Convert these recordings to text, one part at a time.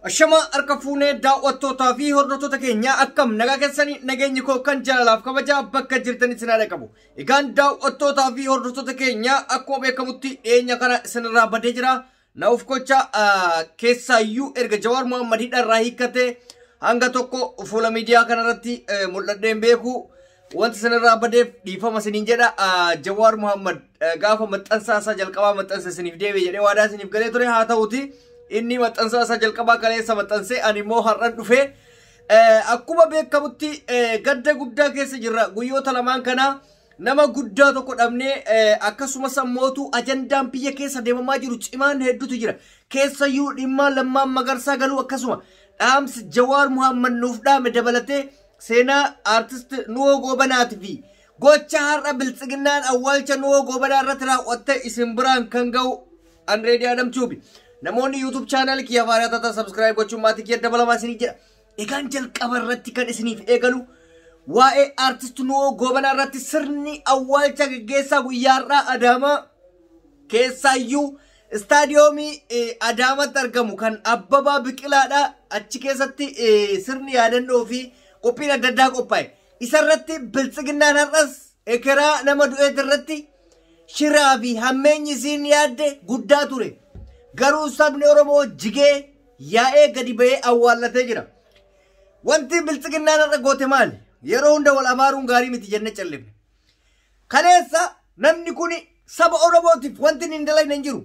Ashama harka fuunee daawwattootaa fi hordoftoota keenya, akkam nagaa keessanii? Nageenyi koo kan jaalalaaf kabajaa bakka jirtan isin haa qabu. Egaan daawwattootaa fi hordoftoota keenya, akkuma beekamutti dhiyeenya kana isinirraa badee jira. Na of gocha keessaayyuu erga Jawaar Muhammad hidharraa hiikkate hanga tokko fuula miidiyaa kanarratti mul'adheen beeku. Wanti isinirraa badeef dhiifama isiniin jedha. Jawaar Muhammad gaafa maxxansaa isaa jalqabaa maxxansa isiniif deebi'e jedhee waadaa isiniif galee ture. Haa ta'uti, inni maxxansaa isaa jalqabaa kaleessa maxxansee, ani immoo har'an dhufee. Akkuma beekamutti gadda guddaa keessa jirra. Guyyoota lamaan kana nama guddaa tokko dhabnee, akkasumas ammootu ajandaan biyya keessa deemamaa jiru cimaan hedduutu jira. Keessayyuu dhimma Lammaan Magarsaa galuu, akkasuma dhaamsi Jawaar Muhammad nuuf dhaame dabalatee, seenaa aartist Nuhoo Goobanaatii fi gocha har'a Biltsiginnaan awwaalcha Nuhoo Goobanaa irratti raawwatte isin biraan kan ga'u Anreedii Adam Tuubi. Namoonni YouTube channel kiyya faaraa taatan subscribe gochuun maatii kiyya dabalamaa isinii jedha. Egaan jalqaba irratti kan isiniif eegalu waa'ee aartist Nuhoo Goobanaa irratti sirni awwaalcha gaggeessaa guyyaa har'aa Adaamaa keessaayyuu istaadiyoomii Adaamatti argamu kan Abbabaa Biqilaadha. Achi keessatti sirni yaadannoo fi qophiin adda addaa qophaa'e. Isarratti Biltsiginnaan har'as ekeraa nama du'eet irratti shiraa fi hammeenyi isiin yaadde guddaa ture. Garuu sabni Oromoo jigee yaa'ee gadi ba'ee awwaallatee jira. Wanti Biltsiginnaan har'a goote maali? Yeroo hunda wal abaaruun gaarii miti jennee callifne. Kaleessa namni kun saba Oromootiif wanti inni hin dalagne hin jiru.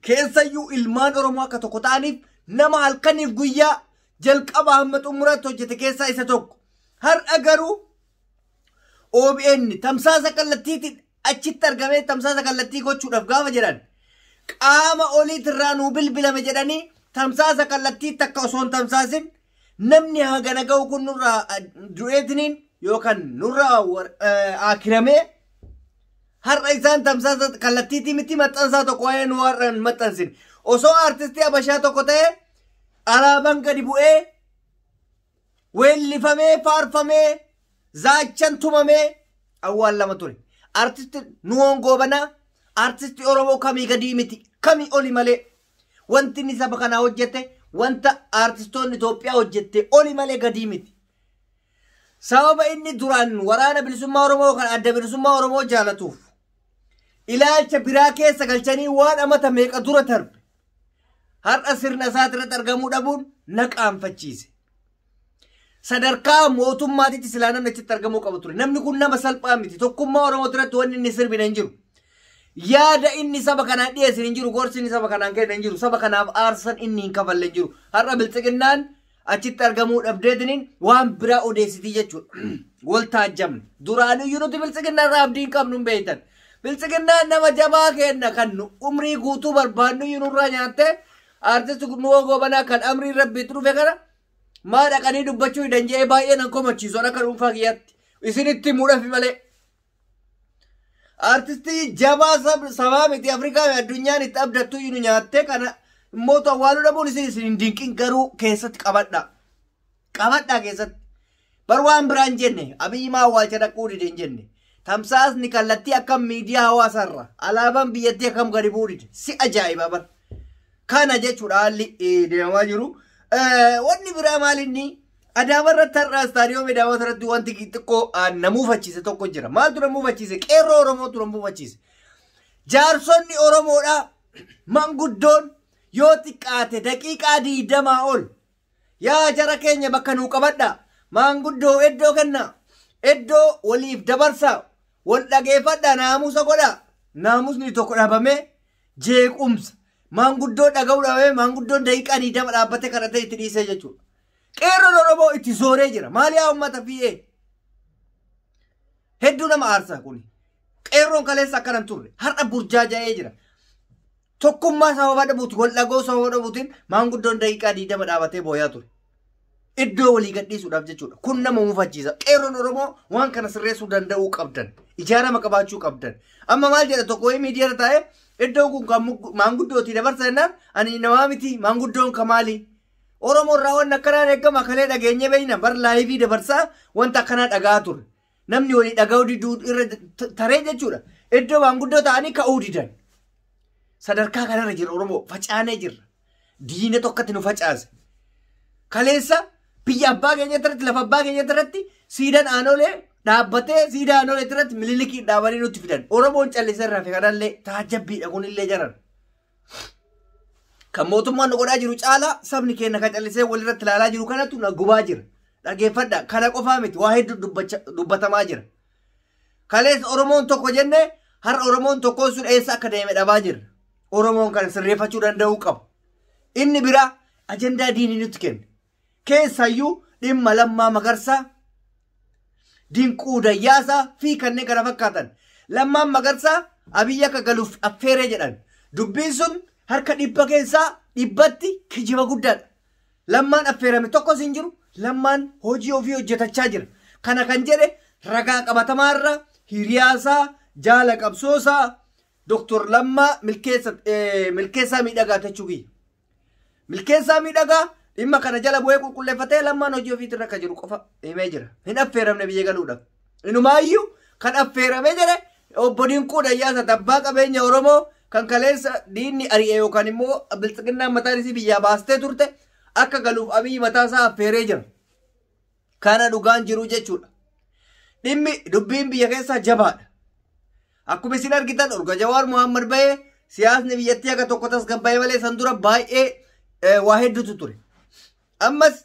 Keessayyuu ilmaan Oromoo akka tokko ta'aniif nama halkaniif guyyaa jalqaba hamma xumuraatti hojjete keessaa isa tokko. Har'a garuu OBN tamsaasa kallattiitiin achitti argamee tamsaasa kallattii gochuudhaaf gaafa jedhan, qaama oliitirraa nuu bilbilame jedhanii tamsaasa kallattii takka osoo hin tamsaasin, namni hagana ga'u kun nurraa du'eetiniin yookaan nurraa akiramee, har'a isaan tamsaasa kallattiitii miti, maxxansaa tokko waa'ee nu har'a hin maxxansin. Osoo aartistii Abashaa tokko ta'e, alaabaan gadi bu'ee, weellifamee, faarfamee, zaachan tumamee awwaallama ture. Aartisti Nuhoon Goobanaa aartistii Oromoo kamii gadii miti, kamii oli malee. Wanti inni saba kanaa hojjete wanta aartistoonni Itoophiyaa hojjette oli malee gadii miti. Sababa inni duraan Waraana Bilisummaa Oromoo kan Adda Bilisummaa Oromoo jaalatuuf ilaalcha biraa keessa galchanii waan amata meeqa dura tarbe har'a sirna isaati irratti argamuu dhabuun na qaanfachiise. Sadarkaa mootummaatitti silaa namni achitti argamuu qabu ture. Namni kun nama salphaa miti. Tokkummaa Oromoo irratti wanni inni sirbine hin jiru. Yaada inni saba kanaan dhiyeessin hin jiru. Gorsi inni saba kanaan kenne hin jiru. Saba kanaaf aarsan inni hin kafalle hin jiru. Har'a Biltsiginnaan achitti argamuu dhabdeetiniin waan biraa odeessitii jechuudha. Wal taajjabne. Duraaniyyuu nuti Biltsiginnaa irraa abdii hin qabnu, hin beektan. Biltsiginnaan nama jabaa kenna kan nu umrii guutuu barbaannu iyyuu nurraa nyaattee, aartisti Nuhoo Goobanaa kan amrii rabbiitti dhufe kana maa dhaqanii dubbachuu hin danda'e? Baay'ee nan komachiisu akka dhuunfaa kiyyaatti. Isinitti himuudhaaf malee. Aartistii jabaa sabaa miti, Afrikaa fi addunyaan itti abdattu iyyuu nu nyaattee, kana immoo awwaaluu dhabuun isin hin dinqin. Garuu keessatti qabadha. Qabadhaa keessatti. Bar waan biraan jenne, Abiyyi maa awwaalcha dhaquu dide hin jenne. Tamsaasni kallattii akkam miidiyaa hawaasaarra alaabaan biyyattii akkam gadi bu'uu dide, si ajaa'iba bar. Kana jechuudha haalli deemaa jiru. Wanni biraa maal inni Adaama irratti har'a istaadiyoomii Adaama irratti wanti xiqqoo na muufachiise tokko jira. Maaltu na muufachiise? Qeerroo Oromootu na muufachiise. Jaarsonni Oromoodhaa manguddoon yoo xiqqaate daqiiqaa 20 ol, yaa jara keenya, bakka nuu qabadha. Maanguddoo iddoo kennaa. Iddoo waliif dabarsaa. Wal dhageeffadhaa, naamusa godhaa. Naamusni tokko dhabamee jeequmsa. Maanguddoo dhaga'uu dhabamee, maanguddoon daqiiqaa 20 dhaabbatee kadhatee itti dhiisee jechuudha. Qeerroon Oromoo itti zooree jira. Maal yaa uummata fi'ee? Hedduu nama aarsaa kuni. Qeerroon kaleessa akkana hin turre. Har'a burjaaja'ee jira. Tokkummaa sababa dhabuuti, wal dhaga'uu sababa dhabuutiin maanguddoon daqiiqaa 20 dhaabatee booyaa ture. Iddoo walii gadhiisuudhaaf jechuudha. Kun nama mufachiisa. Qeerroon Oromoo waan kana sirreessuu danda'uu qabdan. Ijaarama qabaachuu qabdan. Amma maal jedha tokko wayii miidiyaa taa'ee, iddoon kun kan maanguddootii dabarsa jennaan, ani namaa miti, maanguddoon kamaali? Oromoo irraa wanni akkanaan eegama kalee dhageenye beeyna bar, live dabarsaa wanta akkanaa dhagaa ture. Namni walii dhaga'uu diduu irra taree jechuudha. Iddoo maanguddoo ta'anii ka'uu didan. Sadarkaa kanarra jira Oromoo, facaanee jirra. Diina tokkotti nu facaase. Kaleessa biyya abbaa keenya irratti, lafa abbaa keenya irratti siidaan Aanolee dhaabbatee, siidaa Aanolee irratti Minilikiin dhaabanii nutti fidan. Oromoon callisee irraa fi kanallee taajabbiidha kunillee jaran. Kan mootummaan nu godhaa jiru caalaa sabni keenya kan callisee walirratti ilaalaa jiru kanatu na gubaa jira. Dhageeffadha, kana qofaa miti, waa hedduu dubbatamaa jira. Kaleessa Oromoon tokko jenne, har'a Oromoon tokkoon sun eessa akka deeme dhabaa jira. Oromoon kan sirreeffachuu danda'uu qaba. Inni biraa ajandaa diinii nutti kenne. Keessayyuu dhimma Lammaa Magarsaa, Dinquu Dayyaasaa fi kanneen kana fakkaatan. Lammaan Magarsaa Abiyyi akka galuuf affeeree jedhan. Dubbiin sun harka 100 keessaa 100tti kijiba guddaadha. Lammaan affeerame tokkos hin jiru. Lammaan hojii ofii hojjetachaa jira. Kana kan jedhe ragaa qabatamaarra hiriyaasaa, jaala qabsoosaa, Dr. Lammaa Milkeessaa Miidhagaa jechuu kiyya. Milkeessaa Miidhagaa dhimma kana jala bu'ee qulqulleeffatee Lammaan hojii ofiitirra akka jiru qofa himee jira. Hin affeeramne biyya galuudhaaf. Inumaayyuu kan affeerame jedhe obbo Dinquu Dayyaasaa, abbaa qabeenya Oromoo kan kaleessa diinni ari'e yookaan immoo biltsiginnaan mataan isii biyyaa baastee turte, akka galuuf Abiyyi mataa isaa affeeree jira. Kana dhugaan jiru jechuudha. Dhimmi dubbiin biyya keessaa jabaadha. Akkuma isin argitan, urga Jawaar Muhammad bahee siyaasni biyyattii akka tokko tasgabbaa'ee malee san dura baay'ee waa hedduutu ture. Ammas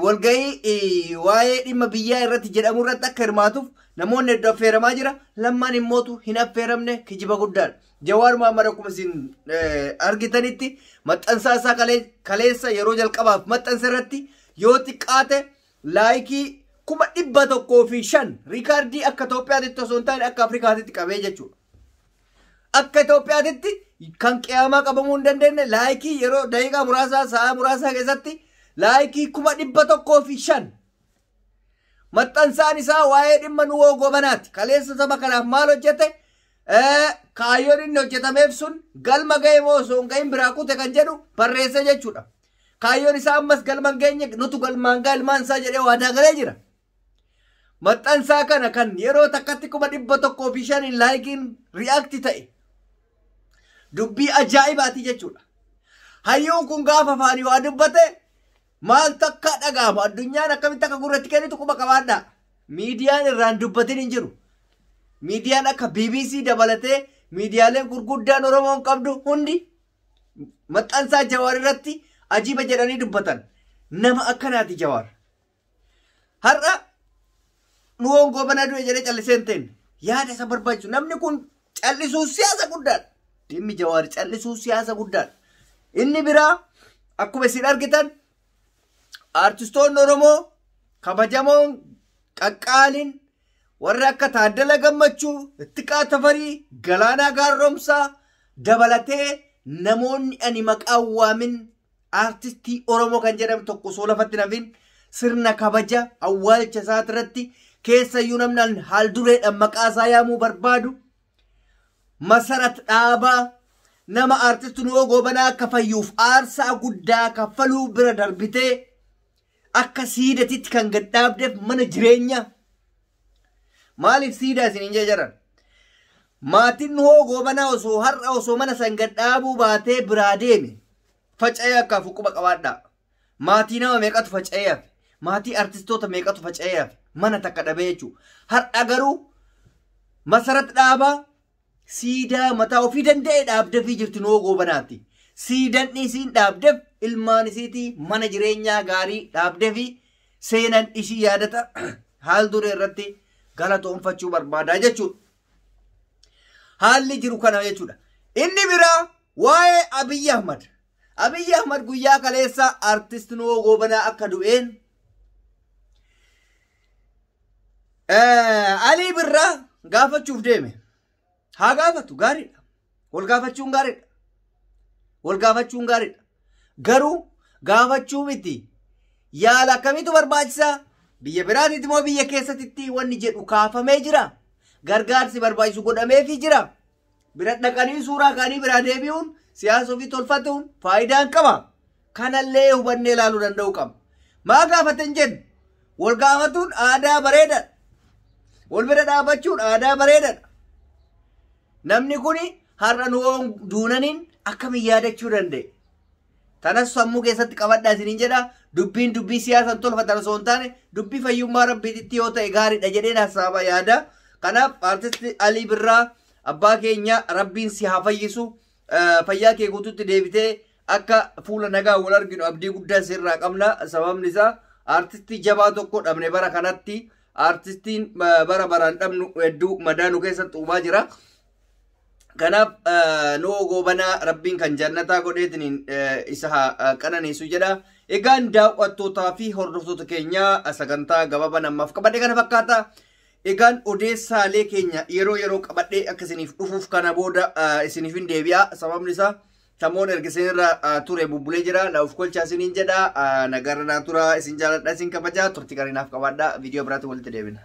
walgahii waa'ee dhimma biyyaa irratti jedhamu irratti akka hirmaatuuf namoonni hedduu affeeramaa jira. Lammaan immootu hin affeeramne, kijiba guddaadha. Jawaar Muhammad akkuma isin argitanitti maxxansaa isaa kaleessa yeroo jalqabaaf maxxansa irratti yoo xiqqaate like 105,000, riikaardii akka Itoophiyaatitti osoo hin taane akka Afrikaatitti qabee jechuudha. Akka Itoophiyaatitti kan qiyaamaa qabamuu hin dandeenye like yeroo daqiiqaa muraasaa, sa'a muraasaa keessatti like 105,000. Maxxansaan isaa waa'ee dhimma Nuwoo Gobanaati. Kaleessa saba kanaaf maal hojjete? Kaayyoon inni hojjetameef sun galma ga'e moo osoo hin gahin biraa kute kan jedhu barreesse jechuudha. Kaayyoon isaa ammas galma hin geenye, nutu galmaan ga'a ilmaan isaa jedhee waadaa galee jira. Maxxansaa kana kan yeroo takkatti 105,000 likeiin react ta'e dubbii ajaa'ibaati jechuudha. Hayyuun kun gaafa afaanii waa dubbate maal takka dhaga'ama, addunyaan akkamitti akka gurratti kennitu quba qabaadhaa. Miidiyaan irraan dubbatin hin jiru. Miidiyaan akka BBC dabalatee miidiyaaleen gurguddaan Oromoon qabdu hundi maxxansaa Jawaar irratti ajiiba jedhanii dubbatan. Nama akkanaati Jawaar. Har'a Nuwoon Goobanaa du'e jedhee callisee hin teenne. Yaada isa barbaachisu. Namni kun callisuu siyaasa guddaadha. Dhimmi Jawaar callisuu siyaasa guddaadha. Inni biraa akkuma isin argitan aartistoonni Oromoo kabajamoon qaqqaaliin warra akka Taaddala Gammachuu, Ittiqaa Tafarii, Galaanaa Gaarromsaa dabalatee namoonni ani maqaa waamin aartistii Oromoo kan jedhamu tokko osoo lafatti nafin sirna kabaja awwaalcha isaa irratti, keessayyuu namni haal dureedhaan maqaa isaa yaamuu barbaadu Masarat Dhaabaa, nama aartist Nuhoo Goobanaa akka fayyuuf aarsaa guddaa kaffaluu bira darbitee akka siidatitti kan gad dhaabdeef mana jireenyaa. Maaliif siidaa isin hin jedhan? Maatiin Nuhoo Goobanaa osoo har'a osoo mana san gad dhaabuu baatee biraa deeme faca'ee akka hafu quba qabaadhaa. Maatii nama meeqatu faca'ee hafe? Maatii artistoota meeqatu faca'ee hafe? Mana takka dhabee jechuudha. Har'a garuu Masarat Dhaabaa siidaa mataa ofii danda'e dhaabdefii jirti Nuhoo Goobanaatti. Siidan isiin dhaabdeef ilmaan isiitii mana jireenyaa gaarii dhaabdeefi seenan ishii yaadata, haal duree irratti galatoonfachuu barbaadaa jechuudha. Haalli jiru kana jechuudha. Inni biraa waa'ee Abiyyi Ahmad. Abiyyi Ahmad guyyaa kaleessa artist Nuhoo Goobanaa akka du'een Alii Birraa gaafachuuf deeme. Haa gaafatu, gaariidha. Wal gaafachuun gaariidha. Wal gaafachuun gaariidha. Garuu gaafachuu miti. Yaala akkamiitu barbaachisaa? Biyya biraatitti moo biyya keessatti wanni jedhu kaafamee jira. Gargaarsi barbaachisu godhameefii jira. Bira dhaqanii suuraa kaanii biraa deebi'uun siyaasa ofii tolfatuun faayidaan qaba. Kanallee hubannee ilaaluu danda'uu qaba. Maa gaafatan jennu? Wal gaafatuun aadaa bareedaadha. Wal bira dhaabbachuun aadaa bareedaadha. Namni kuni har'a nu duunaniin akkamiin yaadachuu danda'e? Tanas sammuu keessatti qabadhaa isiniin jedha. Dubbiin dubbii siyaasan tolfatan osoo hin taane dubbii fayyummaa rabbiititti yoo ta'e gaariidha jedheen hasaaba yaada. Kanaaf artisti Alii Birraa abbaa keenya rabbiin si haa fayyisu. Fayyaa kee guutuutti deebitee akka fuula nagaa wal arginu abdii guddaa sirraa qabna. Sababni isaa artistii jabaa tokko dhabne bara kanatti artistiin bara baraan dhabnu hedduu madaanuu keessatti uumaa jira. Kanaaf noo goobanaa rabbiin kan jannataa godheetiniin isa haa qananiisu jedha. Egaan daawwattootaa fi hordoftoota keenya sagantaa gabaabaa namaaf qabadhe kana fakkaata. Egaan odeessaalee keenya yeroo yeroo qabadhee akka isiniif dhufuuf kana booda isiniif hin deebi'a. Sababni isaa tamoon erga isinirra ture bubbulee jira. Na of kolchaa isiniin jedha. Nagarra naa tura isin jaaladha isin kabajaa. Turtii gaarii naaf qabaadha. Viidiyoo biraatti walitti deebina.